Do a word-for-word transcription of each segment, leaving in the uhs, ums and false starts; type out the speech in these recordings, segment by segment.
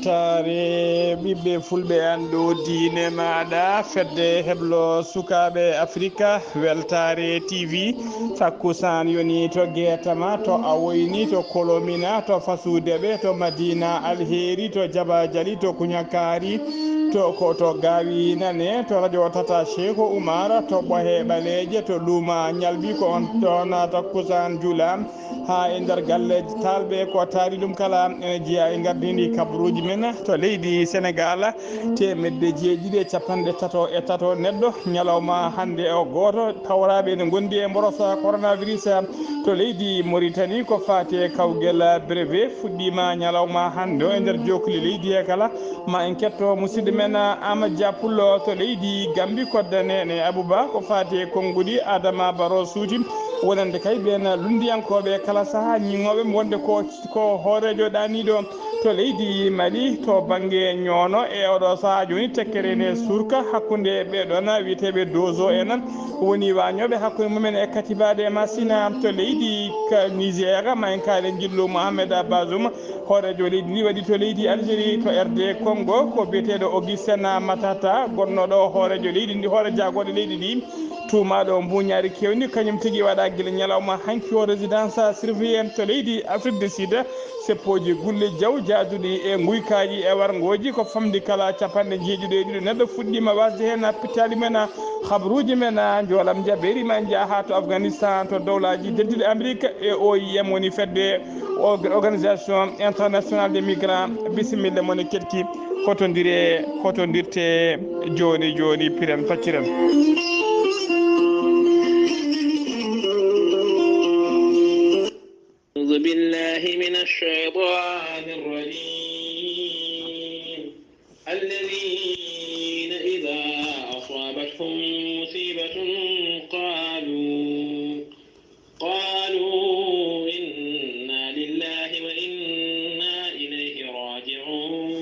Weltaare ɓiɓɓe fulɓe, anndo diine maaɗa, fedde heblo sukaaɓe Afrika, Weltaare T V. Takkusaan yoni to Geetama, to Awoyni, to Kolomina, to Fasudeɓe, to Madina Alheri, to Jaba Jali, to Kuñakaari, to ko to Gaawi Nane, to Radio Tata Sheeko Umar, to Ɓohe Ɓaleeje, to Luuma Ñalbi, ko on ɗoon takkusaan juula. Haa e nder galleeji taalɓe ko taari ɗum kala, ene jeyaa e ngardiindi kabaruuji men to leydi Senegaal. Teemedde jeeɗiɗi e capanɗe tato e tato neɗɗo ñalawma hannde o gooto hawraaɓe ene ngondi e mboros coronavirus to leydi Mauritanie. Ko faati e kawgel brevet fuɗɗiima ñalawma hannde o e nder jookli leydi he kala. Ma en ketto musidɗo men Amadou Dia Pullo to leydi Gambie, koddaneene Abouba. Ko faati e konnguɗi, Adama Baro suuti wonande kay ɓeen lunndiyankooɓe kala sahaa ñiŋooɓe mo wonde ko, ko hooreejo ɗaaniiɗo to leydi Mali to bannge ñoono. E oɗo sahaa jooni tekkere ne surka hakkunde ɓee ɗoon wiyeteeɓe Dozo en woni waañooɓe hakkunde mumen e Katibaade Masina to leydi ka Niger. Ma en kaalen jillu Mohamed Bazoum. Hooreejo leydi ndi waɗi to leydi Algérie, to R D Congo, ko biyeteeɗo Augustin Matata, gonnooɗo hooreejo leydi ndi, hoore jaagorɗe leydi ndi, tuumaaɗo mbuuñaari keewndi, kañum tigi waɗa gila ñalawma hanki o résidence surveillée to leydi Afrique du Sud. Seppooji gulli jaw jaaduɗi e nguykaaji e warngooji ko famɗi kala capanɗe jeeɗiɗo e ɗiɗo neɗɗo fuɗɗiima wasde heen pittaali men. Habruuji men, njoolam jabeeri ma njaha to Afghanistan, to dowlaaji dentuɗi Amérique e O I M woni fedde Org-, Organisation Internationale des Migrants. Bisimilla mon e keɗki, hotondire, hotondirte jooni jooni, piren pacciren. أعوذ بالله من الشيطان الرجيم. الذين إذا أصابتهم مصيبة قالوا، قالوا إنا لله وإنا إليه راجعون.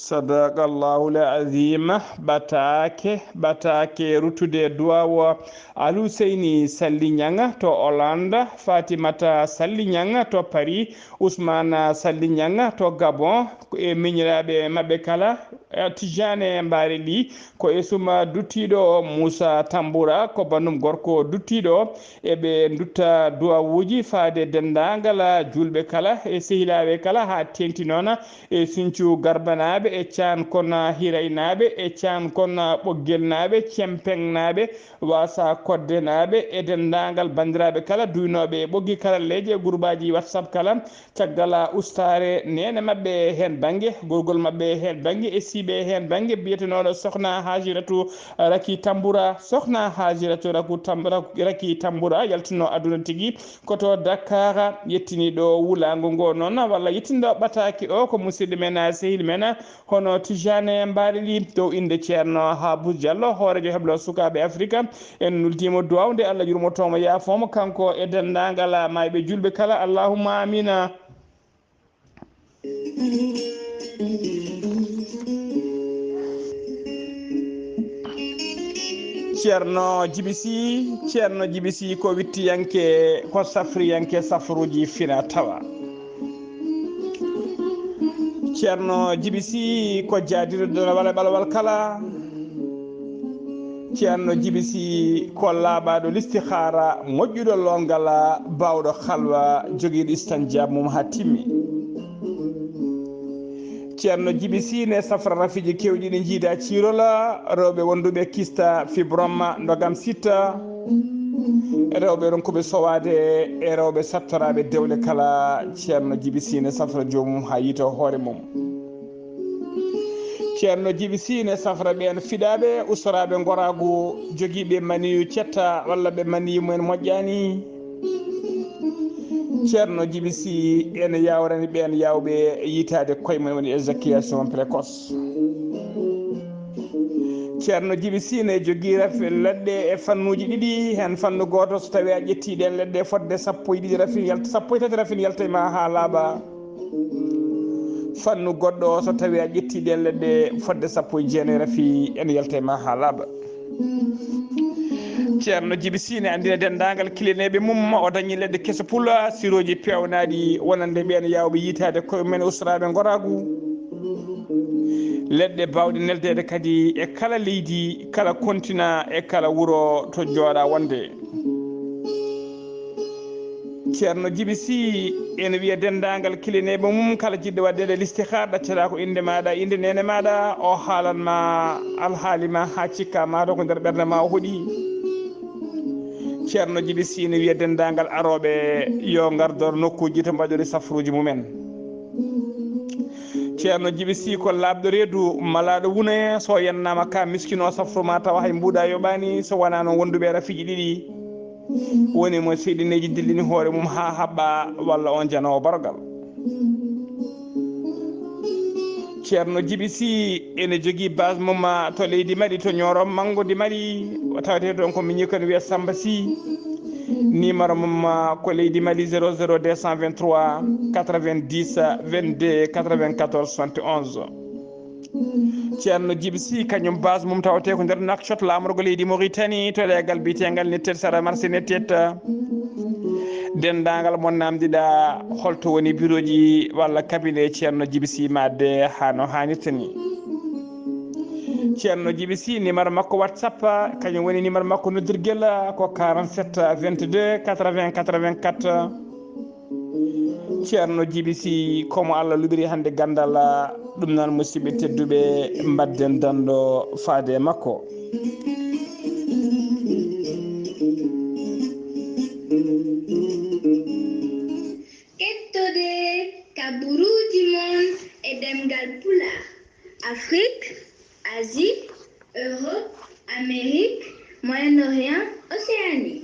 Sadaqallahul azim. Ɓataake, ɓataake ruttude duwaawo. Alhuseyni Salli Ñaŋ to Hollande, Fatimata Salli Ñaŋ to Paris, Usmaana Salli Ñaŋ to Gabon, ko e miñiraaɓe maɓɓe kala, e Tijaane Mbaari Li, ko e suma duttiiɗo Muusa Tambura, ko banndum gorko duttiiɗo, eɓe ndutta duwawuuji faade denndaangal juulɓe kala e sehilaaɓe kala, haa teeŋti noon e Sincu Garbanaaɓe, e Caan Konna Hiraynaaɓe, e Caan Konna Ɓoggelnaaɓe, Cempeŋnaaɓe, Waasa Koddenaaɓe, e denndaangal banndiraaɓe kala duynooɓe e ɓoggi karalleeje e gurbaaji WhatsApp kala. Caggal ustaare neene maɓɓe heen bannge, gorgol maɓɓe heen bannge, e siiɓe heen bannge, biyetenooɗo Sokhna Hajiratu Raki Tambura. Sokhna Hajiratu Raku Tam-, Rak-, Raki Tambura yaltuno aduna tigi ko to Dakar, yettini ɗo wulaango ngo noon, walla yettini ɗo ɓataake o, ko musidɗo men, sehil men, hono Tijane Mbaali Li, dow innde Ceerno Habu Diallo, hooreejo heblo sukaaɓe Afrika. En nuldiima duwaaw nde Allah yurmoto mo, yaafo mo, kanko e denndaangal maayɓe juulɓe kala. Allahumma amiina. Ceerno Jibi Si, Ceerno Jibi Si ko wittiyanke, ko safriyanke safruuji fina tawa. Ceerno Jibi Si ko jaadiiɗo dona wala ɓalawal kala. Ceerno Jibi Si ko laaɓaaɗo listihaara, moƴƴuɗo loongal, baawɗo halwa, jogiiɗo istanjaab mum haa timmi. Ceerno Jibi Si ne safra rafiiji keewɗi ɗi njiida ciirola, rewɓe wonduɓe kista fibroma ndogam sitta, rewɓe ronkuɓe sowaade, e rewɓe sattoraaɓe dewle kala. Ceerno Jibi Si ne safra joomum haa yiito hoore mum. Ceerno Jibi Si ne safra ɓeen fiɗaaɓe, ustoraaɓe ngoraagu, jogiiɓe maniyu cetta walla ɓe maniyu mumen moƴƴaani. Ceerno Jibi Si ene yaawrani ɓeen yaawɓe yiitaade koye mumen, woni éjaculation précoce. Ceerno Jibi Si ne jogii rafi leɗɗe e fannuuji ɗiɗi, heen fannu gooto, so tawii a ƴettii ɗeen leɗɗe fotde sappo e ɗiɗi rafi yalt-, sappo e tati rafi yalta e ma haa laaɓa. Fannu goɗɗo, so tawii a ƴettii ɗeen leɗɗe fotde sappo e jeenayi rafi, ene yalta e ma haa laaɓa. Ceerno Jibi Sii ne anndina denndaangal kilineeɓe mum, o dañi leɗɗe kese pula, sirooji peewnaaɗi wonande ɓeen yaawɓe yiytaade koye mumen, ustoraaɓe ngoraagu. Leɗɗe baawɗe neldeede kadi e kala leydi, kala kontina e kala wuro to jooɗa wonde. Ceerno Jibi Sii ene wiya denndaangal kilineeɓe mum, kala jiɗɗo waɗdeede listihar, ɗaccataa ko innde maaɗa, innde neene maaɗa, o haalan ma alhaali ma haa cikka maa to ko nder ɓernde ma o hoɗi. Ceerno Jibi Sii ne wiya denndaangal arooɓe yo ngar dor nokkuuji to mbaɗori safruuji mumen. Ceerno Jibi Sii ko laaɓɗo reedu, malaaɗo wune, so yannaama ka miskino safru ma tawa hay mbuuɗa yoɓaani, so wonaa noon wonduɓe rafiiji ɗiɗi. Woni mo seyɗineeji dillini hoore mum haa haɓɓa, walla on janoowo barogal. Ceerno Jibi Sii ene jogii base mum to leydi Mali, to Ñooro Manngo ndi Mali, o tawetee toon ko miñi ko ne wiya Samba Sii. Numéro mum ko leydi Mali zéro zéro deux cent vingt-trois quatre-vingt-dix vingt-deux quatre-vingt-quatorze soixante et onze. Ceerno Jibi Sii, kañum base mum tawetee ko nder Nouakchott, laamorgo leydi Mauritanie, to leegal biyeteengal Nettet, sara marché Nettet. Denndaangal mo naamndiɗaa holto woni birooji walla cabinet Ceerno Jibi Sii maɗde haa no haanirta ni. Ceerno Jibi Sii, numéro makko WhatsApp, kañum woni numéro makko noddirgel ko quarante-sept vingt-deux quatre-vingts quatre-vingt-quatre. Ceerno Jibi Sii, ko mo Allah luɓiri hannde ganndal, ɗum noon, musidɓe tedduɓe, mbaɗden danndo faade e makko. Kettode kaburuuji mon e ɗemngal Pulaar, Afrik, Asie, Europe, Amérique, Moyen-Orient, Océanie.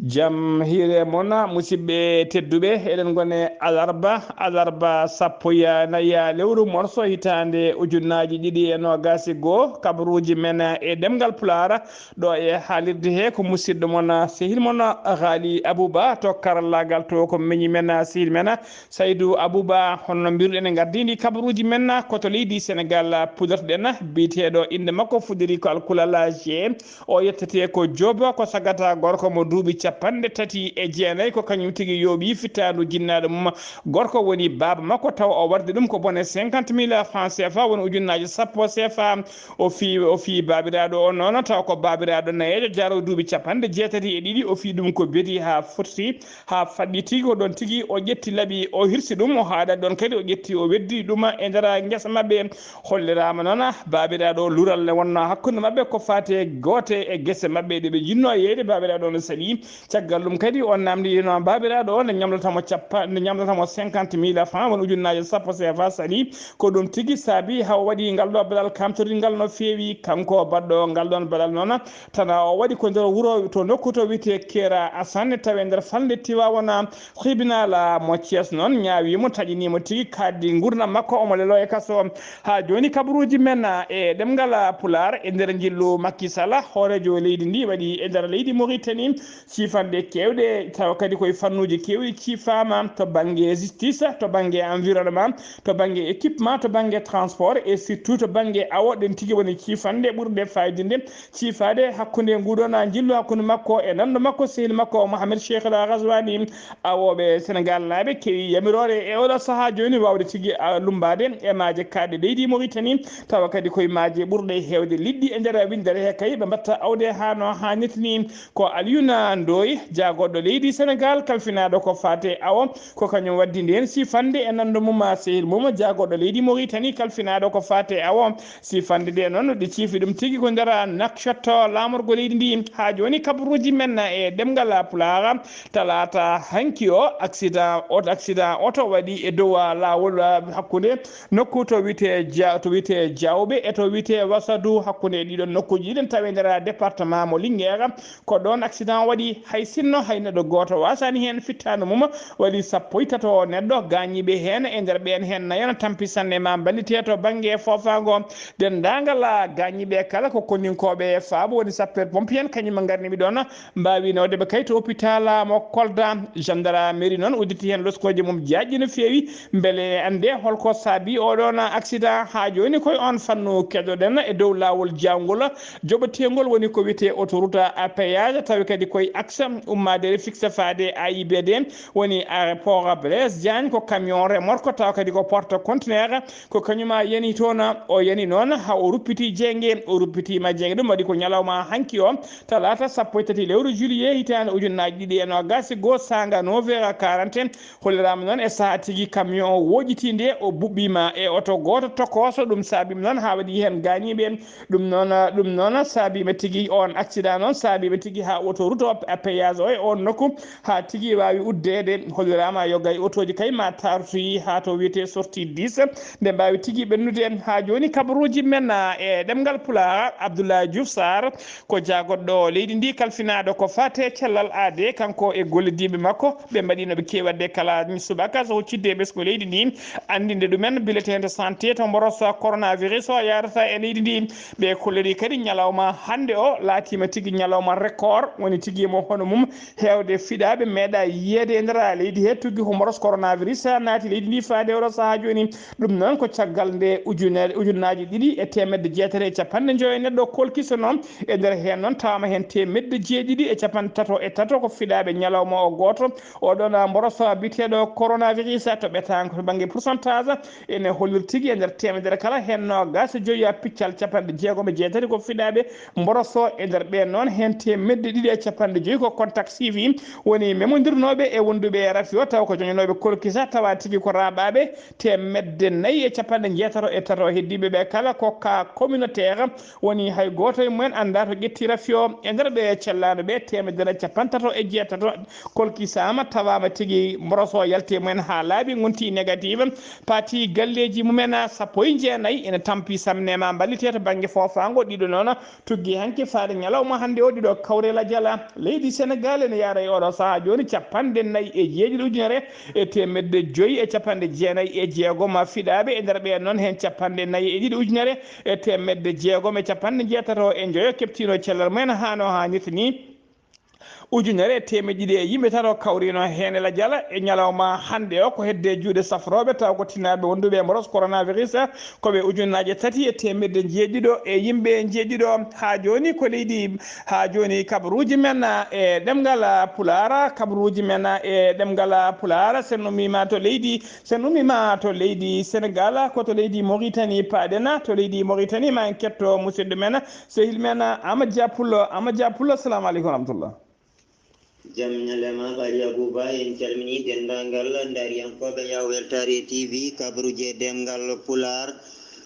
Jam hiire mon, musidɓe tedduɓe, eɗen ngone alarba, alarba sappo e nayi lewru morso hitaande ujunnaaji ɗiɗi e noogaas e goo, kabaruuji men e ɗemngal Pulaar, ɗo e haalirde he ko musidɗo mon, sehil mon, Ghali Abouba, to karallaagal to ko miñi men, sehil men, Saydou Abouba. Hono no mbiruɗen, en ngardii ndi kabaruuji men ko to leydi Senegal puɗortoɗen, biyeteeɗo innde makko Fuderi ko Alkulal G. O yettetee ko Joob, ko sagata gorko mo duuɓi capanɗe tati e jeenayi, ko kañum tigi yooɓi fittaandu jinnaaɗo mum. Gorko woni baaba makko, tawa o wardi ɗum ko bone cinquante mille francs C F A, woni ujunnaaji sappo C F A. O fii, o fii baabiraaɗo o noon, tawa ko baabiraaɗo nayeejo, jaro duuɓi capanɗe jeetati e ɗiɗi. O fii ɗum ko beti haa fotti, haa faɗɗi tigi. Ko ɗoon tigi o ƴetti laɓi, o hirsi ɗum, o haaɗa ɗoon kadi, o ƴetti, o weddi ɗum e nder ngesa maɓɓe. Holliraama noon, baabiraaɗo o, luural ne wonnoo hakkunde maɓɓe ko faati e goote e gese maɓɓe ɗe ɓe njinnoo yeeyde. Baabiraaɗo o ne salii. Caggal ɗum kadi, o naamndiino baabiraaɗo o nde ñamlata mo cappa-, nde ñamlata mo cinquante mille francs, woni ujunnaaje sappo C F A salii. Ko ɗum tigi saabii haa o waɗi ngal ɗo baɗal kaamtoringal no feewi. Kanko baɗɗo ngal ɗoon baɗal noon, tana o waɗi ko nder wuro to nokku to wiyetee Kera Asane, tawi e nder falnde Tiwaawan. Tribunal mo Thiès noon ñaawii mo, taƴinii mo tigi kaaɗdi nguurndam makko, omo leloo e kaso. Haa jooni, kabaruuji men e ɗemngal Pulaar e nder njillu Macky Sall, hooreejo leydi ndi, waɗi e nder leydi Mauritanie ciifanɗe keewɗe, tawa kadi koye fannuuji keewɗi ciifaama, to bannge justice, to bannge environnement, to bannge équipement, to bannge transport, et surtout to bannge awo. Ɗen tigi woni ciifanɗe ɓurɗe faayidinde ciifaade hakkunde nguuɗoon njillu, hakkunde makko e nanndo makko, sehil makko Mohamed Cheikh El Ghazouani. Awooɓe Senegaalnaaɓe keewi yamiroore e oɗo sahaa jooni waawde tigi, a, lummbaade e maaje kaaɗɗe leydi Mauritanie, tawa kadi koye maaje ɓurɗe heewde liɗɗi e nder winndere he kay ɓe mbaɗta awde haa no haanirta ni. Ko Alioune Ndoye, jaagorɗo leydi Senegaal, kalfinaaɗo ko faati e awo, ko kañum waddi ndeen siifannde e nanndo mum, sehil mum, jaagorɗo leydi Mauritanie, kalfinaaɗo ko faati e awo. Siifannde nde noon, ɗe ciifi ɗum tigi ko nder Nouakchott, laamorgo leydi ndi. Haa jooni, kabaruuji men e ɗemngal Pulaar, talaata hanki o, accident, oto accident oto waɗi e dow laawol, ah, hakkunde nokku to wiyetee Ja-, to wiyetee Diaoubé e to wiyetee Wassadou, hakkunde ɗiɗon nokkuuji ɗiɗon, tawi nder département mo Linguère. Ko ɗoon accident waɗi. Hay sinno hay neɗɗo gooto wasaani heen fittaandu mum, waɗi sappo e tato neɗɗo gaañiiɓe heen. E nder ɓeen heen nayo no tampi sanne ma mballite to bannge foofaango. Denndaangal gaañiiɓe kala ko konninkooɓe faabo, woni sapeur pompier en, kañum ngarnimi ɗoon, mbaawi nawde ɓe kay to hôpital mo Kolda. Gendarmerie noon udditi heen loskooji mum jaajɗi no feewi, mbele annde holko saabi oɗoon accident. Haa jooni koye oon fannu keɗoɗen e dow laawol jawngol joɓeteengol, woni ko wiyetee autoroute à péage, tawi kadi koye axe ummaade Rufisque faade A I B D, woni aéroport Blaise Diagne, ko camion remorque, tawa kadi ko porte conteneur, ko kañum a yani toon. O yani noon haa o ruppiti jeynge, o ruppitiima jeynge, ɗum waɗi ko ñalawma hanki o, talaata sappo e tati lewru juillet hitaande ujunnaaji ɗiɗi e noogaas e goo, saanga neuf heures quarante. Holliraama noon e sahaa tigi camion o wooƴitii nde o buɓɓiima e oto gooto tokooso, ɗum saabiima noon haa waɗi heen gaañiiɓe. Ɗum noon, ɗum noon saabiima tigi, oon accident noon saabiima tigi haa autoroute o à péage o e oon nokku haa tigi waawi uddeede. Holliraama yo gay otooji kay ma taartoyi haa to wiyetee sortie dix, nde mbaawi tigi ɓennude. Haa jooni kabaruuji men, a, e ɗemngal Pulaar, Abdoulaye Diouf Sarr, ko jaagoɗɗo leydi ndi, kalfinaaɗo ko faati e cellal aadee, kanko e gollidiiɓe makko, ɓe mbaɗi no ɓe keewi waɗde kala subaka so huccidde e ɓesngu leydi ndi, anndinde ɗumen bulletin de santé to mboroso coronavirus o yaadata e leydi ndi. Ɓe kolliri kadi ñalawma hannde o laatiima tigi ñalawma record, woni tigi mo hono mum heewde fiɗaaɓe meeɗa yiyeede e nder leydi he, tuggi ko mboros coronavirus naati leydi ndi faade oɗo sahaa jooni. Ɗum noon ko caggal nde ujune-, ujunnaaji ɗiɗi e teemedde jeetati e capanɗe njoyo e neɗɗo kolkisono. E nder heen noon tawaama heen teemedde jeeɗiɗi e capanɗe tato e tato ko fiɗaaɓe ñalawma o gooto. Oɗon mboroso biteeɗo coronavirus to ɓetaango to bannge pourcentage ene holliri tigi e nder teemedere kala heen noogaas e joyi piccal capanɗe jeegom e jeetati ko fiɗaaɓe mboroso. E nder ɓeen noon heen teemedde ɗiɗi e capanɗe joyi ko contact suivi, woni memondirnooɓe e wonduɓe e rafi o, taw ko joñanooɓe kolkisa, tawa tigi ko raaɓaaɓe. Teemedde nayi e capanɗe jeetato e tato heddiiɓe ɓe kala ko cas communautaire, woni hay gooto e mumen anndaa to ƴetti rafi o. E nder ɓe cellaano ɓe, teemedde nayi capanɗe tato e jeetato kolkisaama, tawaama tigi mboroso yalti e mumen haa laaɓi, ngonti négative, paati galleeji mumen sappo e jeenayi ene tampi samneema mballitee to bannge foofaango. Ɗiɗo noon tuggi hanki faade ñalawma hannde o, ɗiɗo kawre lajal leydi Senegaal ene yaara e oɗo sahaa jooni capanɗe nayi e jeeɗiɗi ujunere e teemedde joyi e capanɗe jeenayi e jeegom fiɗaaɓe. E nder ɓeen noon heen capanɗe nayi e ɗiɗi ujunere e teemedde jeegom e capanɗe jeetato e njoyo keɓtiino cellal mumen haa no haanirta ni. Ujunere e teemedde ɗiɗi e yimɓe tato kawriino heen e lajal e ñalawma hannde o, ko hedde juuɗe safrooɓe, taw ko tinaaɓe wonduɓe e mboros coronavirus, ko ɓe ujunnaaje tati e teemedde jeeɗiɗo e yimɓe jeeɗiɗo. Haa jooni ko leydi, haa jooni kabaruuji men e ɗemngal Pulaar, kabaruuji men e ɗemngal Pulaar, sen ummiima to leydi, sen ummiima to leydi Senegaal, ko to leydi Moritani paaɗen, to leydi Moritani ma en ketto musidɗo men, sehil men Amadou Dia Pullo. Amadou Dia Pullo, assalamu aleykum wa rahmatullah. Jam ñalema Ɓaali Abuba, en calmini denndaangal ndaariyankooɓe Yaw Weltaare T V, kabaruuje ɗemngal Pulaar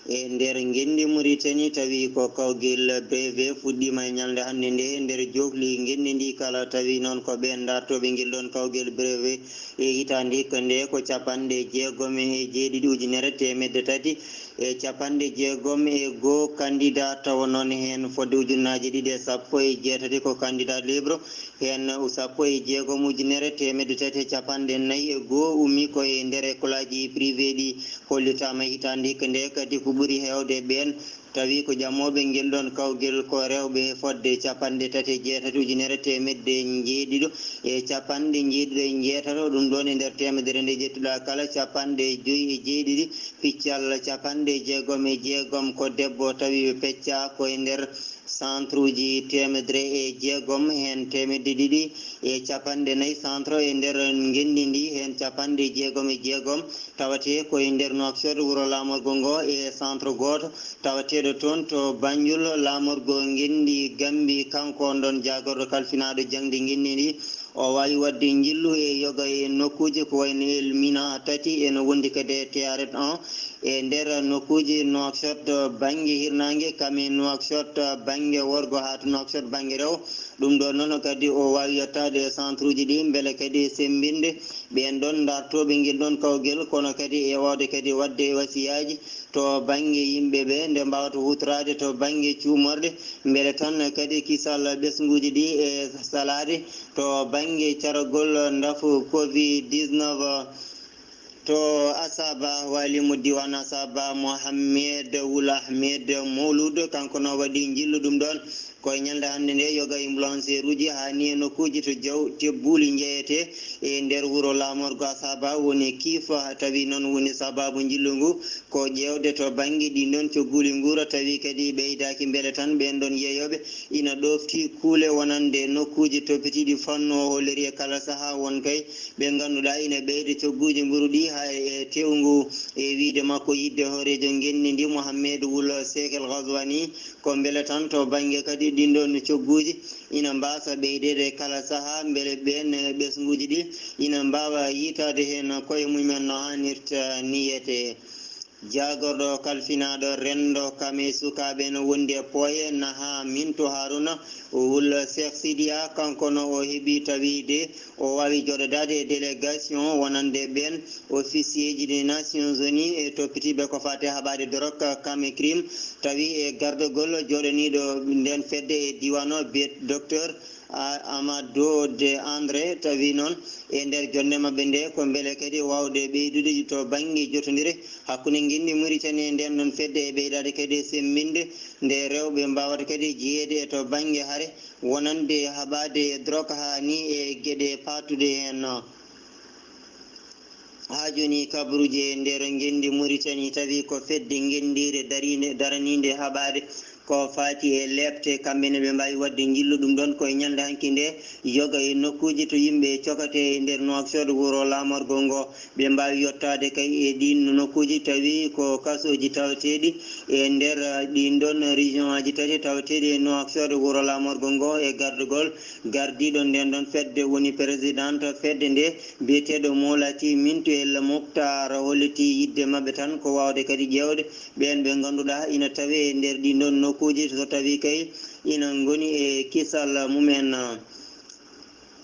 e nder ngenndi Muritani, tawi ko kawgel brevet fuɗɗiima e ñalnde hannde nde e nder jookli ngenndi ndi kala, tawi noon ko ɓeen dartooɓe ngel ɗoon kawgel brevet e hitaande hikka nde ko capanɗe jeegom e jeeɗiɗi ujunere teemedde tati e capanɗe jeegom e goo candidat, tawa noon heen fodde ujunnaaje ɗiɗi e sappo e jeetati ko candidat libre, heen sappo e jeegom ujunere teemedde tati e capanɗe nayi e goo ummi ko e nder écoleaji privé ɗi hollitaama hitaande hikka nde, kadi ko ɓuri heewde ɓeen tawi ko ƴamooɓe ngel ɗoon kawgel ko rewɓe fodde capanɗe tati e jeetati ujunere teemedde njeeɗiɗo e capanɗe njeeɗiɗo e njeetato, ɗum ɗoon e nder teemedere nde ƴettuɗaa kala capanɗe joyi e jeeɗiɗi, piccal capanɗe jeegom e jeegom ko debbo, tawi ɓe peccaa ko e nder centre uji teemedere e jeegom, heen teemedde ɗiɗi e capanɗe nayi centre e nder ngenndi ndi, heen capanɗe jeegom e jeegom tawatee ko e nder Nouakchott, wuro laamorgo ngo, e centre gooto tawateeɗo toon to Banjul, laamorgo ngenndi Gambi, kanko on ɗoon jaagorɗo kalfinaaɗo jaŋde ngenndi ndi, o waawi waɗde njillu e yoga e nokkuuje ko wayi no El Mina tati, ene wondi kadi e Tiaret un, e nder nokkuuji Nouakchott bannge hirnaange, kam e Nouakchott bannge worgo haa to Nouakchott bannge rewo. Ɗum ɗo noon kadi o waawi yottaade e centre uji ɗi, mbele kadi semmbinde ɓeen ɗoon ndartooɓe ngel ɗoon kawgel, kono kadi e waawde kadi waɗde wasiyaaji to bannge yimɓe ɓe, nde mbaawata huutoraade to bannge cuumorɗe, mbele tan kadi kisal ɓesnguuji ɗi e salaade to bannge caragol ndafu covid dix-neuf. To Asaba, waalimu diiwaan Asaba, Mohammed Wul Ahmed Mowlud, kanko no waɗi njillu ɗum ɗoon. Ko e ñalnde hannde nde, yoga ambulancier uji haa ni e nokkuuji to Jaw Tebbuuli njeyetee e nder wuro laamorgo Asaba woni Kiifa, tawi noon woni sabaabu njillu ngu ko ƴeewde to bannge ɗin ɗoon cogguuli nguura, tawi kadi ɓeydaaki mbele tan ɓeen ɗoon yeeyooɓe ina ɗoofti kuule wonande nokkuuji toppitiiɗi fannu o holliri e kala sahaa won kay ɓe ngannduɗaa ina ɓeyda cogguuji nguuru ɗi haa e tew ngu. E wiyde makko, yiɗde hooreejo ngenndi ndi Mohammed Wul Seek El Ghazwani, ko mbele tan to bannge kadi ɗin ɗoon cogguuji ina mbaasa ɓeydeede kala sahaa, mbele ɓeen ɓesnguuji ɗi ina mbaawa yiytaade heen koye mumen no haanirta niyetee. Jaagorɗo kalfinaaɗo renndo kam e sukaaɓe no wondi e pooye nahaa Mintu Haruna Wul Seek Sidiya, kanko no o heɓi tawiide o waawi jooɗodaade e délégation wonande ɓeen officier ji des Nations Unies e toppitiiɓe ko faati e haɓaade dorog kam e crime, tawi e gardagol jooɗaniiɗo ndeen fedde e diiwaan o, biyet-, docteur A-, Amadou de André, tawi noon e nder jonnde maɓɓe nde ko mbele kadi waawde ɓeydude to bannge jotondire hakkunde ngenndi Mauritanie e ndeen ɗoon fedde e ɓeydaade kadi e semmbinde nde rewɓe mbaawata kadi jeyeede e to bannge hare wonande haɓaade e drogue haa ni e geɗe paatuɗe heen. Haa jooni, kabaruuji e nder ngenndi Mauritanie tawi ko fedde ngenndiire dariinde, daraniinde haɓaade ko faati e leepte, kamɓe ne ɓe mbaawi waɗde njillu ɗum ɗoon ko e ñalnde hanki nde, yoga e nokkuuji to yimɓe cokate e nder Nouakchott, wuro laamorgo ngo. Ɓe mbaawi yottaade kay e ɗiin nokkuuji tawi ko kasooji tawateeɗi e nder ɗiin ɗoon région aji tati tawateeɗi e Nouakchott, wuro laamorgo ngo, e gardugol gardiiɗo ndeen ɗoon fedde woni président fedde nde, biyeteeɗo Moulati Mintu El Moktar, hollitii yiɗde maɓɓe tan ko waawde kadi ƴeewde ɓeen ɓe ngannduɗaa ina tawee e nder ɗiin ɗoon nokkuuji so tawii kay ina ngoni e kisal mumen.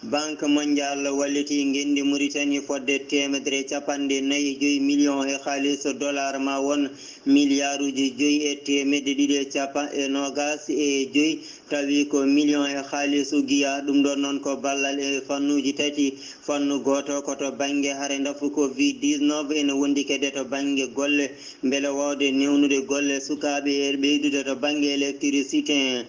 Banque Mondiale wallitii ngenndi Mauritanie fodde teemedere e capanɗe nayi e joyi million e kaalis dollar, ma won miliyaaruuji joyi e teemedde ɗiɗi e capa-, e noogaas e joyi, tawi ko million e kaalisu giya. Ɗum ɗoon noon ko ballal e fannuuji tati. Fannu gooto ko to bannge hare ndafu covid dix-neuf, ene wondi kadi to bannge golle, mbele waawde newnude golle sukaaɓe e ɓeydude to bannge électricité.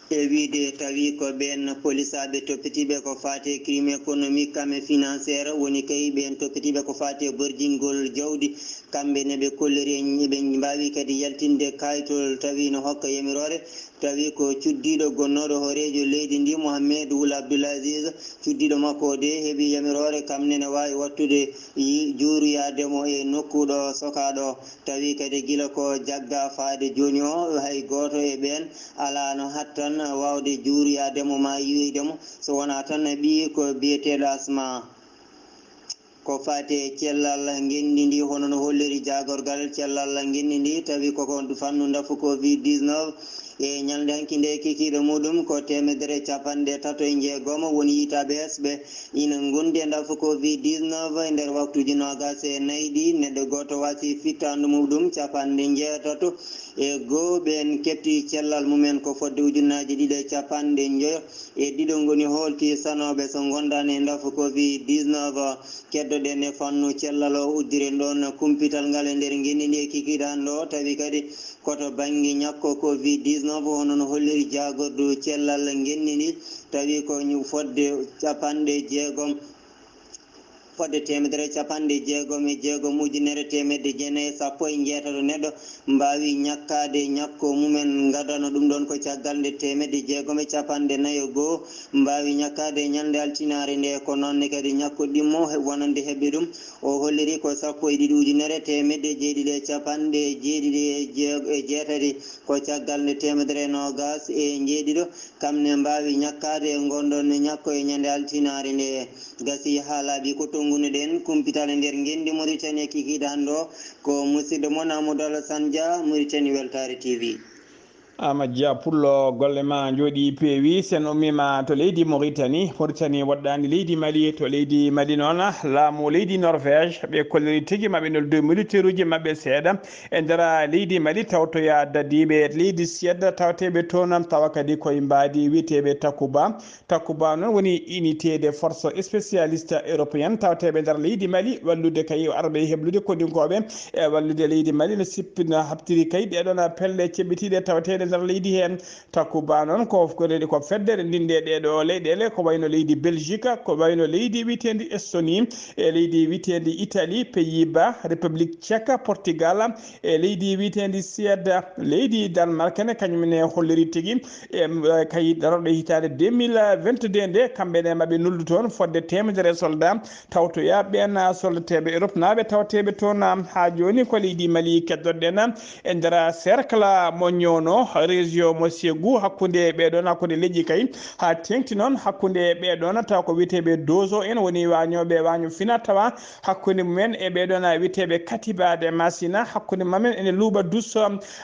E wiyde tawi ko ɓeen polisaaɓe toppitiiɓe ko faati e crime économique kam e financière, woni kay ɓeen toppitiiɓe ko faati e borjingol jawdi, kamɓe ne ɓe kolliri en, ɓe mbaawi kadi yaltinde kaayitol tawi no hokka yamiroore, tawi ko cuddiiɗo gonnooɗo hooreejo leydi ndi, Mohamed Wul Abdul Aziz, cuddiiɗo makko o de heɓi yamiroore kam ne ne waawi wattude yi-, juuruyaade mo e nokku ɗo sokaaɗo. Tawi kadi gila ko jagga faade jooni o, hay gooto e ɓeen alaa no hattan waawde juuruyaade mo maa yiyoyde mo, so wonaa tan ɓiyi ko biyeteeɗo Asma. Ko faati e cellal ngenndi ndi, hono no holliri jaagorgal cellal ngenndi ndi, tawi ko ko fannu ndafu covid dix-neuf. E ñalnde hanki nde, kikiiɗe muɗum ko teemedere capanɗe tato e njeegom woni yitaaɓe hesɓe ina ngondi e ndafu covid dix-neuf e nder waktuuji noogaas e nayi ɗi. Neɗɗo gooto waasi fittaandu muɗum capanɗe njeetato e goo. Ɓeen keɓti cellal mumen ko fodde ujunnaaji ɗiɗi e capanɗe njoyo e ɗiɗo ngoni hoolti sanooɓe so ngondaani e ndafu covid dix-neuf. Keddoɗen e fannu cellal o, uddiren ɗoon kumpital ngal e nder ngenndi ndi e kikiiɗe hannde o, tawi kadi ko to bannge ñakko covid dix-neuf, hono no holliri jaagordu cellal ngenndi ndi, tawi ko ñu-, fodde capanɗe jeegom, fodde teemedere capanɗe jeegom e jeegom ujunere teemedde jeenayi e sappo e njeetato neɗɗo mbaawi ñakkaade ñakko mumen. Ngadano ɗum ɗoon ko caggal nde teemedde jeegom e capanɗe nayi e goo mbaawi ñakkaade ñalnde altinaare nde. Ko noon ne kadi ñakko ɗimmo he-, wonande heɓɓe ɗum, o holliri ko sappo e ɗiɗi ujunere teemedde jeeɗiɗi e capanɗe jeeɗiɗi e jeeg-, e jeetati, ko caggal nde teemedere e noogaas e njeeɗiɗo, kam ne mbaawi ñakkaade e ngon ɗoon ñakko e ñande altinaare nde. Gasi haa laaɓi ko toon Ngunuɗen kumpital e nder ngenndi Mauritanie kikiiɗe hannde o, ko musidɗo mon Amadou Alassane Dia, Mauritanie Weltaare T V. Ama Dia Pullo, golle ma njooɗi peewi. Sen ummima to leydi Mauritanie, Mauritanie woɗɗani leydi Mali. To leydi Mali noon, laamu leydi Norvège ɓe kolliri tigi maɓe noddu militaire uji maɓɓe seeɗa e nder leydi Mali, tawtoya dadiiɓe leydi Suède tawateeɓe toon, tawa kadi koye mbaadi wiyeteeɓe Takuba. Takuba noon woni unité de force spécialiste européenne tawateeɓe nder leydi Mali, wallude kay arɓe heblude kodinkooɓe e wallude leydi Mali no sippina habtiri kay ɗeɗon pelle ceɓɓitiiɗe tawateeɗe nder leydi heen. Takuba noon ko ko feddere ndinde ɗeɗo leyɗeele, ko wayno leydi Belgique, ko wayno leydi wiyeteendi Estonie, e leydi wiyeteendi Italie, Pays-Bas, République Tchèque, Portugal, e leydi wiyeteendi Suède, leydi Danemark ne kañum ne holliri tigi e kay darorɗe hitaande deux mille vingt-deux nde, kamɓe ne maɓe nuldu toon fodde teemedere soldat tawtoya ɓeen soldateeɓe Europe naaɓe tawateeɓe toon. Haa jooni ko leydi Mali keddoɗen e nder cercle mo Ñoono, région mo Ségou, hakkunde ɓeɗon, hakkunde leƴƴi kay, haa teŋti noon hakkunde ɓeɗon tawa ko wiyeteeɓe Dozo en woni waañooɓe waaño fina tawa hakkunde mumen e ɓeɗon wiyeteeɓe Katiba de Masina, hakkunde mamen ene luuɓa dus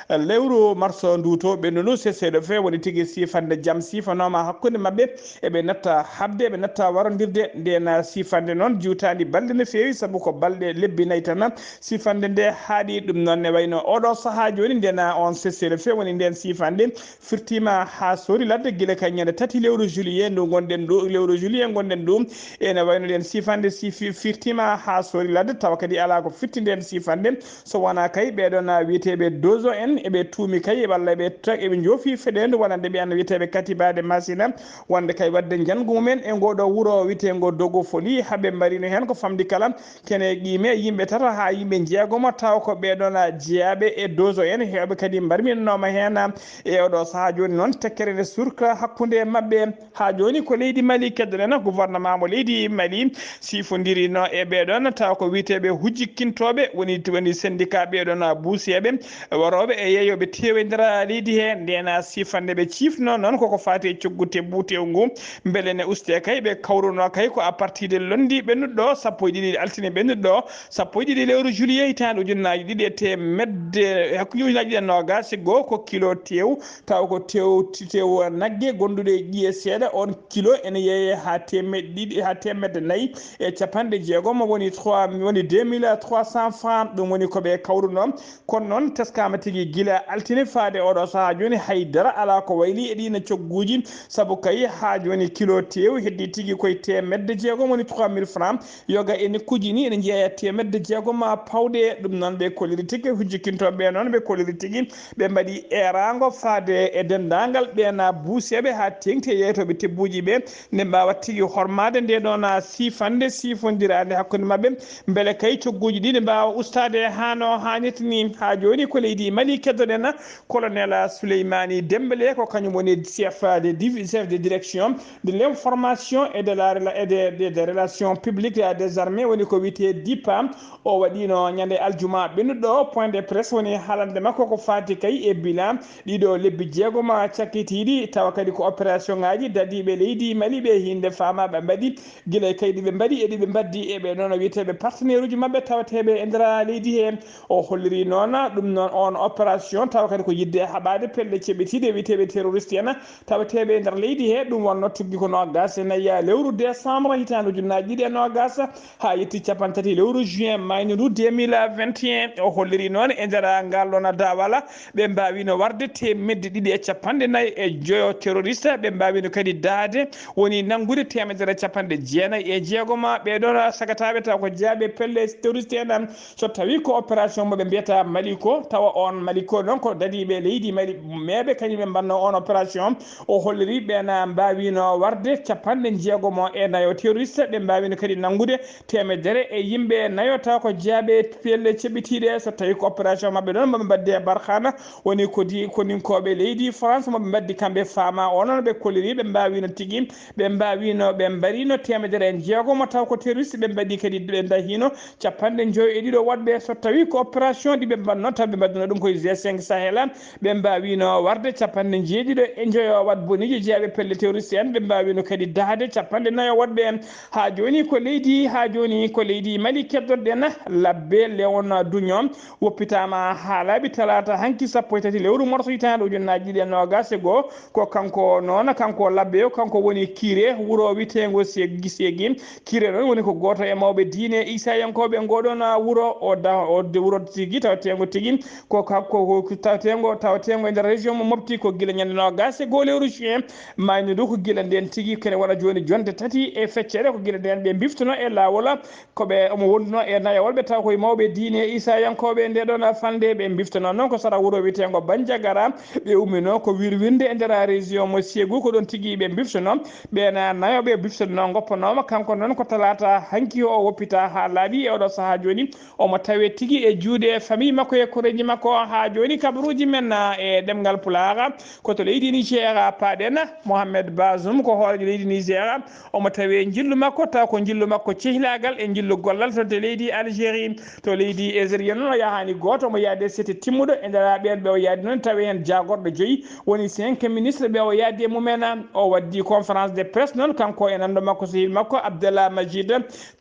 lewru marso nduto. Ɓe nonu cessez-le-feu woni tigi siifande jam siifanooma hakkunde maɓɓe, eɓe natta haɓde, eɓe natta warondirde. Nden siifande noon juutaani balɗe no feewi, sabu ko balɗe lebbi nayi tan siifande nde haaɗi. Ɗum noon ne wayno oɗo sahaa jooni, nden on cessez-le-feu woni nden siifande firtiima haa soori ladde gila kay ñande tati lewru juillet ndu ngonɗen ɗo, lewru juillet ngonɗen ɗum. Ene wayno nden siifande si fi- firtiima haa soori ladde, tawa kadi alaa ko firti nden siifande so wonaa kay ɓeɗon wiyeteeɓe Dozo en, eɓe tuumi kay walla eɓe tra- eɓe njoofi feɗeendu wonande ɓe an wiyeteeɓe Katiba de Masina, wonde kay waɗde njanngu mumen e ngoɗo wuro wiyeteengo Dogo Foli, haɓe mbarino heen ko famɗi kala kene qiime yimɓe tata haa yimɓe jeegomo, tawa ko ɓeɗon jeyaaɓe e Dozo en, heewɓe kadi mbarminooma heen. E oɗo sahaa jooni noon tekkere nde surka hakkunde maɓɓe. Haa jooni ko leydi Mali keddoɗen, gouvernement mo leydi Mali siifondirino e ɓeɗon tawa ko wiyeteeɓe hujjikkintooɓe, woni, woni syndicat ɓeɗon buusiyaɓe, warooɓe e yeeyooɓe teewe nder leydi he. Nden siifande ɓe ciifno noon koko faati e coggu tebbu tew ngu, mbele ne ustee kay, ɓe kawruno kay ko à partir de lundi ɓennuɗo, sappo e ɗiɗi altine ɓennuɗo, sappo e ɗiɗi lewru juillet hitaande ujunnaaji ɗiɗi e teemedde, hakkunde ujunnaaji ɗiɗi e noogaas e goo, ko kilo tew, taw ko tew, tew nagge gonduɗo e ƴiye seeɗa, on kilo ene yeeye haa teemedde ɗiɗi, haa teemedde nayi e capanɗe jeegom, woni trois, woni deux mille trois cents francs. Ɗum woni ko ɓe kawruno. Kono noon, teskaama tigi gila altine faade oɗo sahaa jooni, hay dara alaa ko wayli e ɗiin cogguuji, sabu kay haa jooni kilo teewu heddii tigi koye teemedde jeegom, woni trois mille francs. Yoga e nokkuuji nii ene jeyaa teemedde jeegom pawɗe. Ɗum noon, ɓe kolliri tigi, hujjikintooɓe ɓe noon, ɓe kolliri tigi, ɓe mbaɗi eeraango faade e denndaangal ɓeen buuseeɓe haa teeŋti e yeeytooɓe tebbuuji ɓe, nde mbaawa tigi hormaade nde ɗoon siifannde siifondiraande hakkunde maɓɓe, mbele kay cogguuji ɗi ne mbaawa ustaade haa no haanirta nii. Haa jooni ko leydi Mali keddoɗen, colonel Souleymani Dembélé, ko kañum woni chef de divi-, chef de direction de l'information et de la rela-, et de, de, de relations publiques et des armées, woni ko wiyetee dipa. O waɗiino ñande aljuma ɓennuɗo point de presse, woni haalande makko ko faati kay e bilan ɗiɗo lebbi jeegom cakkitiiɗi, tawa kadi ko opération ŋaaji dadiiɓe leydi Mali ɓe hiinde faamaaɓe mbaɗi, gila e kay ɗi ɓe mbaɗi e ɗi ɓe mbaddi e ɓe noon wiyeteeɓe partenaire uji maɓɓe tawateeɓe e nder leydi he. O holliri noon ɗum noon on opération, tawa kadi ko yiɗde haɓaade pelle ceɓitiiɗe wiyeteeɓe terroriste en tawateeɓe e nder leydi he. Ɗum wonno tuggi ko noogaas e nayi lewru décembre hitaande ujunnaaji ɗiɗi e noogaas haa yetti capanɗe tati lewru juin maaynu ndu deux mille vingt et un. O holliri noon e nder ngal ɗoon daawal ɓe mbaawino warde teemedde ɗiɗi e capanɗe nayi e joyo terroriste, ɓe mbaawino kadi dahde, woni nanngude teemedere capanɗe jeenayi e jeegom ɓee ɗoon sagataaɓe taw ko jeyaaɓe pelle terroriste en. So tawii ko opération mo ɓe mbiyata Maliko, tawa on Maliko noon ko dadiiɓe leydi Mali meeɓe, kañum ɓe mbanno on opération. O holliri ɓeen mbaawino warde capanɗe jeegom e nayo terroriste, ɓe mbaawino kadi nanngude teemedere e yimɓe nayo taw ko jeyaaɓe pelle ceɓitiiɗe. So tawii ko opération maɓɓe ɗoon mo ɓe mbaddi e Barkhana, woni ko di koninkooɓe leydi France mo ɓe mbaddi kamɓe faama o noon ɓe kolliri ɓe mbaawino tigi ɓe mbaawino ɓe mbarino teemedere e jeegomo taw ko terroriste ɓe mbaɗi kadi ɓe dahino capanɗe joyo e ɗiɗo waɗɓe so tawi ko opération ɗi ɓe mbanno taw ɓe mbaɗduno ɗum koye g cinq sahel ɓe mbaawino warde capanɗe jeeɗiɗo e joyo waɗ boniiji jeyaɓe pelle terroriste en ɓe mbaawino kadi dahde capanɗe nayo waɗɓe haa jooni ko leydi haa jooni ko leydi mali keddorɗen labbe lewon duño woppitaama haa laaɓi talaata hanki sappo e tati lewru morso hitaande ujunnaaji ɗiɗi e noogaas e goo ko kanko noon kanko labbe o kanko woni kiire wuro witeengo seegi seegi kiire noon woni ko gooto e mawɓe diine isayankooɓe ngoɗon wuro o da o wuro tigi taweteengo tigi ko kanko taweteengo taweteengo e nder région mo mofti ko gila ñande noogaas e goo lewru juin mayni du ko gila nden tigi kene wona jooni jonde tati e feccere ko gila nden ɓe biftono e laawol ko ɓe omo wonduno e nayaworɓe taw koye mawɓe diine isayankooɓe nde ɗon falnde ɓe biftono noon ko sara wuro wiyeteengo banjagara ɓe ummino ko wirwirde e nder région mo segu ko ɗon tigi ɓe biftono ɓen nayoɓe biftono goppanooma kanko noon ko talaata hanki o woppita haa laaɓi e oɗo sahaa jooni omo tawe tigi e juuɗe famille makko e koreeji makko haa jooni kabaruuji men e ɗemngal pulaar ko to leydi niger paaɗen mohammed basum ko hoorejo leydi niger omo tawi e njillu makko taw ko njillu makko cehlaagal e njillu gollal to leydi algérie to leydi algérie noon o yahaani gooto omo yahde sete timmuɗo e nder ɓeen ɓe o yahdi noon tawi heen jaagorɓe joyi woni cinq ministre ɓe o yahdi e mumen o waddi conférence de presse noon kanko e nanndo makko sehil makko abdallah majid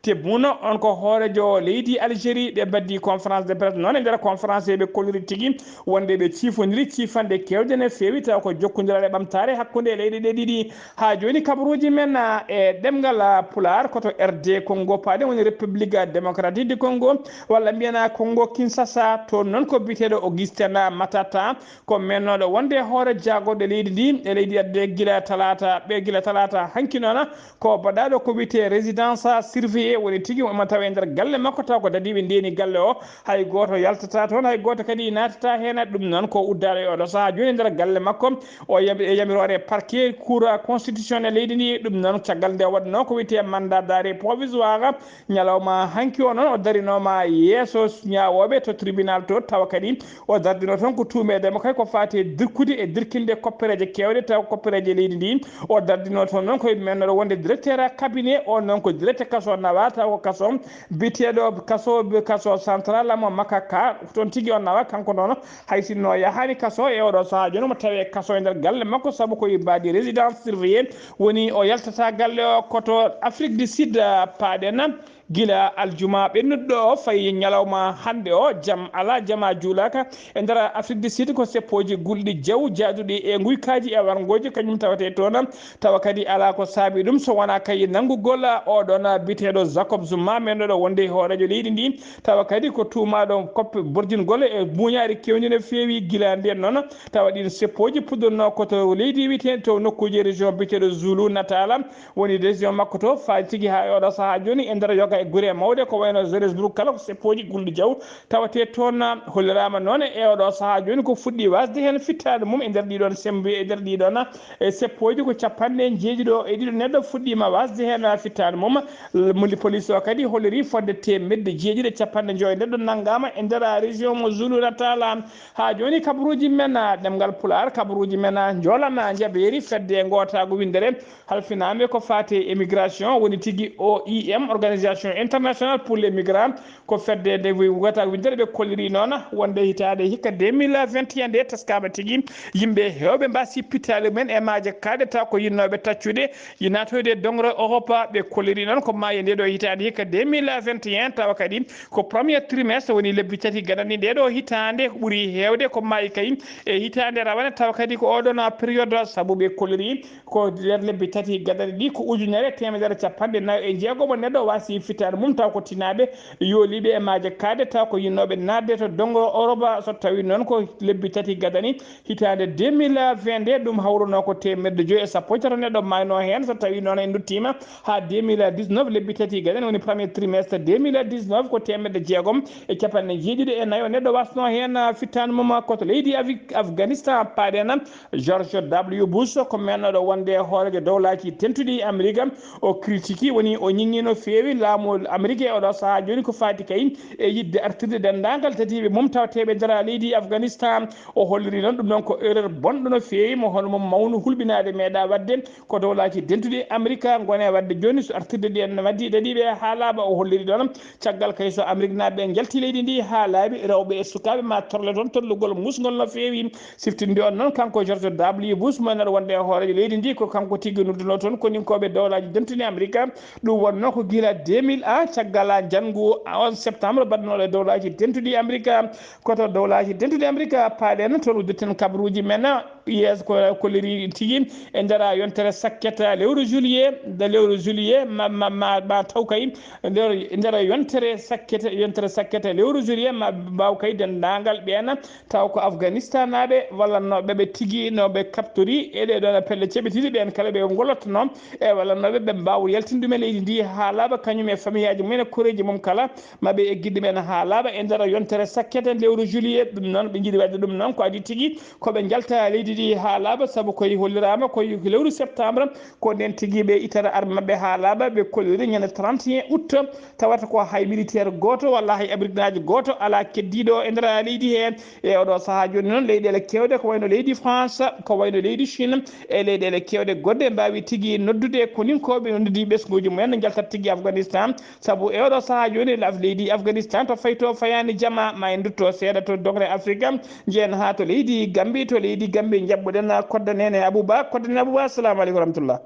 tebbuno on ko hoorejo leydi algérie ɓe mbaddi conférence de presse noon e nder conférence ɓe kolliri tigi wonde ɓe ciifondiri ciifande kewde ne feewi taw ko jokkondiral e ɓamtaare hakkunde leyɗe ɗe ɗiɗi haa jooni kabaruuji men e ɗemngal pulaar koto rd congo paaɗen woni république démocratique du congo walla mbiyana congo kinsasa toon noon ko biyeteeɗo augustin matata ko mennooɗo wonde hoore jaagorɗe leydi ndi e leydi adde gila talaata ɓe gila talaata hanki noona ko baɗaaɗo ko wiyetee résidence surveillée woni tigi omo tawa e nder galle makko taw ko dadiiɓe ndeeni galle o hay gooto yaltata toon hay gooto kadi naatata heen ɗum noon ko uddaaɗo e oɗo sahaa jooni e nder galle makko o e yamiroore parquet cour constitutionnel leydi ndi ɗum noon caggal nde waɗnoo ko wiyetee mandat d'arrêt provisoire ñalawma hanki o noon o darinooma yeeso ñaawooɓe to tribunal to tawa kadi o dardino toon ko tuumeede mo kay ko faati e dirkude e dirkinde koppereeje keewɗe taw koppereeje leydi ndi o dardino toon noon koye mennoɗo wonde directeur cabinet o noon ko directeur kaso nawa taw ko kaso biyeteeɗo kaso kaso central mo makaka toon tigi o nawa kanko noon hay sinno yahaani kaso e oɗo sahaa jooni omo tawi e kaso e nder galle makko sabu ko ibbaadi résidence surveillée woni o yaltata galle o koto afrique du sud paaɗen gila aljuma ɓennuɗo o fayi ñalawma hannde o jam ala jama juulaka e nder afrique du sud ko seppooji gulɗi jaw jaaduɗi e guykaaji e warngooji kañum tawate toon tawa kadi ala ko saabi ɗum so wona kay nanngugol oɗon biyeteeɗo jacob zuma mennoɗo wonde hooreejo leydi ndi tawa kadi ko tuumaaɗo koppe borjingol e buuñaari kewndi no feewi gila nden noon tawa ɗin seppooji puɗɗorno ko to leydi wiyetee to nokkuuji région biyeteeɗo zulu natala woni décision makko to faati tigi haa e oɗo sahaa jooni e nder yoga e gure mawɗe ko wayno johannesburg kala ko seppooji gulɗi jaw tawate toon holliraama noon e oɗo sahaa jooni ko fuɗɗi wasde heen fittaandu mum e nder ɗiɗon sembi e nder ɗiɗon e seppooji ko capanɗe jeeɗiɗo e ɗiɗo neɗɗo fuɗɗiima wasde heen fittaandu mum muli police o kadi holliri fodde teemedde jeeɗiɗo e capanɗe joyo neɗɗo nanngaama e nder région mo zulu natala haa jooni kabaruuji men ɗemngal pulaar kabaruuji men njoolana njabeeri fedde ngootaagu winndere halfinaanɓe ko faati e immigration woni tigi oim organisation international pour les migrants ko fedde nde wiyata winndere ɓe kolliri noon wonde hitaande hikka deux mille vingt et un nde teskaama tigi yimɓe heewɓe mbasi pittaali mumen e maaje kaaɗe taw ko yinnooɓe taccude yinatoyde dongro europa ɓe kolliri noon ko maayi nde ɗo hitaande hikka deux mille vingt et un tawa kadi ko premier trimestre woni lebbi tati gadani nde ɗo hitaande ɓuri heewde ko maayi kay e hitaande rawane tawa kadi ko oɗon période sabu ɓe kolliri ko nder lebbi tati gadani ɗi ko ujunere temedere capanɗe nayo e jeegomo neɗɗo wasi fittaade mum taw ko tinaaɓe yooliiɓe e maaje kaaɗe taw ko yinnooɓe naatde to dongro oroba so tawi noon ko lebbi tati gadani hitaande deux mille vingt nde ɗum hawruno ko teemedde joyi e sappo e tato neɗɗo mayno heen so tawi noon en nduttiima haa deux mille dix-neuf lebbi tati gadani woni premier trimestre deux mille dix-neuf ko teemedde jeegom e capanɗe jeeɗiɗi e nayo neɗɗo wasno heen fittaande mum koto leydi afghanistan paaɗen George W Bush ko mennoɗo wonde hoorejo dowlaaji tentuɗi Amerika o kritiki woni o ñiŋŋi no feewi laamu Amerik e oɗo sahaa jooni ko faati kay e yiɗde artirde denndaangal tatiiɓe mum tawateeɓe dara leydi Afghanistan. O holliri noon ɗum noon ko erreur bonɗo no feewi, mo hono mo mawnu hulɓinaade meeɗa waɗde. Ko dowlaaji dentuɗi Amerik ngone waɗde jooni so artirde ɗi en maddi daɗiiɓe haa laaɓa. O holliri ɗoon caggal kay so Amerik naaɓe njalti leydi ndi haa laaɓi, rewɓe e sukaaɓe ma torle toon torlugol musngol no feewi. Siftinde on noon, kanko George W Bush, mo ene wonde e hooreejo leydi ndi, ko kanko tigi nodduno toon koninkooɓe dowlaaji dentuɗi Amerik. Ɗum wonnoo ko gila deux mille un, caggal a janngu onze septembre baɗnooɗo e dowlaaji dentuɗi Amerik. Koto dowlaaji dentuɗi Amerik paaɗen, toon udditen kabaruuji men. Yeeso ko kolliri tigi e nder yontere sakkete lewru juillet, nde lewru juillet ma, ma, ma, ma taw kay nder, nder yontere sakkete, yontere sakkete lewru juillet ma mbaaw kay denndaangal ɓeen taw ko Afghanistan naaɓe wallannooɓe ɓe tigi no ɓe kaptori e ɗee ɗoon pelle ceɓitiiɗe ɓeen kala ɓe ngollotonoo e wallannooɓe ɓe mbaawa yaltinde ɗum e leydi ndi haa laaɓa kañum e famiyaaji mum en e koreeji mum kala ma ɓe eggude ɗum en haa laaɓa e nder yontere sakkete lewru juillet. Ɗum noon ɓe njiɗi waɗde ɗum noon ko adii tigi ko ɓe njalta leydi ndi haa laaɓa, sabu koye holliraama ko lewru septembre ko ndeen tigi ɓe ittata arme maɓɓe haa laaɓa. Ɓe kolliri ñande trente et un août, tawata ko hay militaire gooto walla hay abriknaajo gooto alaa keddiiɗo e nder leydi he. E oɗo sahaa jooni noon, leyɗeele keewɗe ko wayno leydi France, ko wayno leydi Chine e leyɗeele keewɗe goɗɗe mbaawi tigi noddude koninkooɓe, noddude ɓesnguuji mumen, njaltat tigi Afghanistan. Sabu e oɗo sahaa jooni, laf-, leydi Afghanistan to fayto fayaani jama, ma en ndutto seeɗa to dogre Afrika, njehen haa to leydi Gambi, to leydi Gambi njaɓɓuɗen Kodda Nene Abouba. Kodda Nene Abouba, assalamu aleykum wa rahmatullah.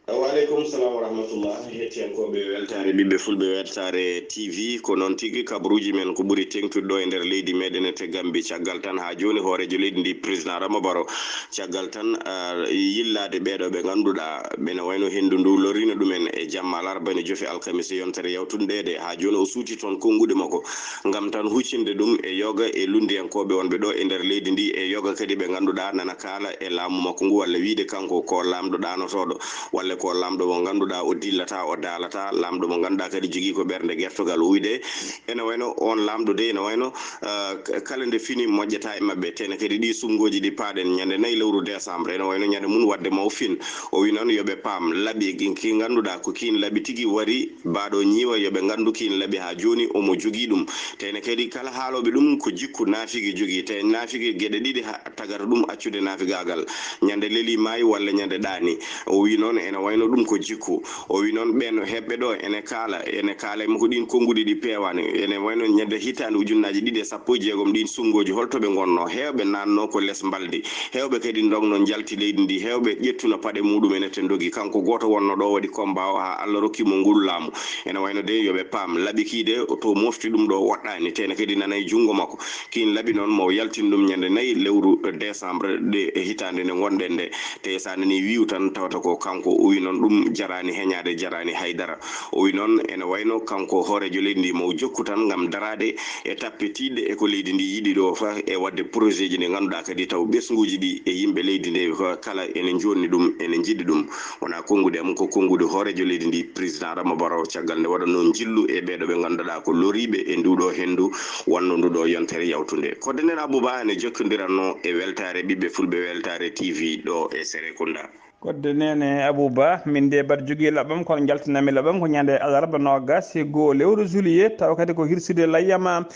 Wa aleykum salam wa rahmatullah. Hettiyankooɓe Weltaare Ɓiɓɓe Fulɓe, Weltaare T V, ko noon tigi kabaruuji men ko ɓuri teeŋtude ɗo e nder leydi meeɗen e te Gambi. Caggal tan haa jooni hooreejo leydi ndi, président Adama Barrow, caggal tan, ah, yillaade ɓeeɗo ɓe ngannduɗaa ɓe no wayno henndu ndu lorriino ɗumen e jamma alarba ene jofi alkamisa yontere yawtunde ɗe. Haa jooni o suuti toon konnguɗi makko ngam tan huccinde ɗum e yoga e lunndiyankooɓe wonɓe ɗo e nder leydi ndi, e yoga kadi ɓe ngannduɗaa nana kaala e laamu makko ngu, walla wiyde kanko ko laamɗo ɗaanotooɗo, walla ko laamɗo mo ngannduɗaa o dillataa, o daalataa, laamɗo mo ngannduɗaa kadi jogii ko ɓernde gertogal. O wiyde ene wayno on laamɗo de, ene wayno, ah, k-, kala nde fini moƴƴata e maɓɓe. Tene kadi ɗi suɓngooji ɗi paaɗen ñande nayi lewru décembre, ene wayno ñande mum waɗde maw fin. O wi noon yo ɓe paam, laɓi ki ngannduɗaa ko kiin laɓi tigi wari baaɗo ñiiwa, yo ɓe nganndu kiin laɓi haa jooni omo jogii ɗum. Tene kadi kala haalooɓe ɗum ko jikku naafigi jogii. Te naafigi geɗe ɗiɗi ha-, tagata ɗum accude naafigaagal. Ñande leli maayi walla ñande ɗaani. O wi noon ene wayno ɗum ko jikku. O wi noon ɓeen heɓɓe ɗo ene kaala, ene kaala e makko ɗiin konnguɗi ɗi peewaani. Ene wayno ñande hitaande ujunnaaji ɗiɗi e sappo e jeegom ɗiin suɓngooji holto ɓe ngonnoo? Heewɓe naatnoo ko les mbaldi. Heewɓe kadi ndogno njalti leydi ndi. Heewɓe ƴettuno paɗe muɗum ene te ndogi. Kanko gooto wonno ɗo waɗi combat o haa Allah rokki mo ngol laamu. Ene wayno de yo ɓe paam, laɓi kii de to mofti ɗum ɗo woɗɗaani. Tene kadi nana e junngo makko. Kiin laɓi noon mo yaltin ɗum ñande nayi lewru décembre de e hitaande nde ngonɗen nde. Te so a nanii wiyu tan tawata ko kanko. O wi noon ɗum jaraani heñaade, jaraani haydara. O wi noon ene wayno kanko hooreejo leydi ndi mo jokku tan ngam daraade e tappe tiiɗɗe e ko leydi ndi yiɗi ɗo fa e waɗde projet ji ɗi ngannduɗaa kadi taw ɓesnguuji ɗi e yimɓe leydi ndi fa kala ene njoɗni ɗum, ene njiɗi ɗum. Wonaa konnguɗi am, ko konnguɗi hooreejo leydi ndi, président Adama Barrow, caggal nde waɗatnoo njillu e ɓeeɗo ɓe ngannduɗaa ko loriiɓe e nduɗo henndu wonnoo nduɗo yontere yawtunde. Kodde nden Abouba ene jokkondiratnoo e Weltaare Ɓiɓɓe Fulɓe, Weltaare T V ɗo e Serekunda. Kodde Nene Abouba, min de mbaɗa jogii laɓam, kono njaltinanmi laɓam ko ñande alarba noogas e goo lewru juillet, tawa kadi ko hirsirde layyama.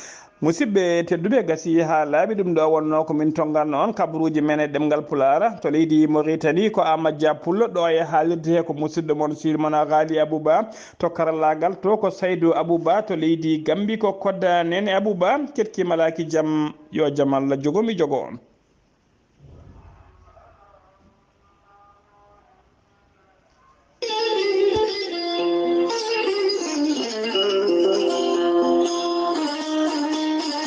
Musidɓe tedduɓe, gasii haa laaɓi, ɗum ɗo wonnoo ko min tonnganno on kabaruuji men e ɗemngal Pulaar. To leydi Mauritanie ko Amadou Dia Pullo ɗo e haalirde he, ko musidɗo mon, sehil mon Ghali Abouba. To karallaagal to ko Saydou Abouba, to leydi Gambi ko Kodda Nene Abouba. Keɗkiima alaa ki jam, yo jam Allah jogo mi jogo on.